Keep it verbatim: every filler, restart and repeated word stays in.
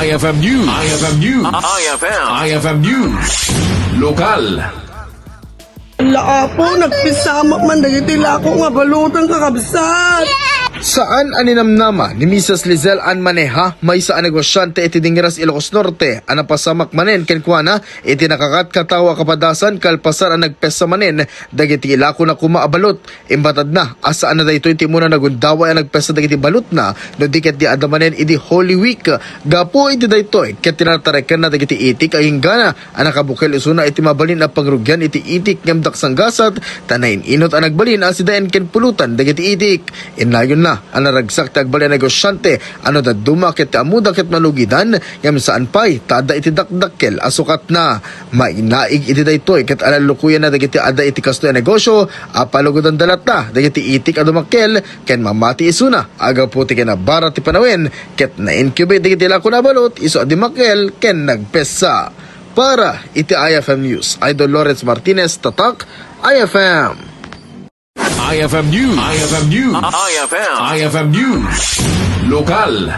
I F M News. I F M News. I F M. I F M News. Lokal. Ala, Apo, nagpisamak man dagiti lako nga balutan, kakabsat. Saan a ninamnama ni Misis Lizelle Ann Maneja, maysa a negosiante iti Dingras, Ilocos Norte, a napasamak manen kenkuana iti nakakatkatawa a kapadasan kalpasan a nagpessa manen dagiti ilakona koma a balot. Imbatadna a saan a daytoy ti umuna nagundaway a nagpessa dagiti balotna no di ket di adda manen idi Holy Week. Gapu iti daytoy ket tinatarekenna dagiti itik a inggana a nakabukel isuna iti mabalin a pangrugian iti itik ngem daksanggasat ta nain-inut a nagbalin a sidaen ken pulutan dagiti itik. Innayonna a naragsak ti agbalin a negosiante a no dadduma ket ti ammoda ket malugidan ngem saan pay ta adda iti dakdakkel a sukatna. Mainaig iti daytoy ket alallukoyanna dagiti adda iti kastoy a negosio a palugudanda latta dagiti itik a dumakkel ken mamati isuna a gapu ti kinabara ti panawen ket na-incubate dagiti lakona a balot isu a dimakkel ken nagpessa. Para iti I F M News, Idol Lawrence Martinez, Tatak, I F M. I F M News. I F M News. I F M. I F M News. Lokal.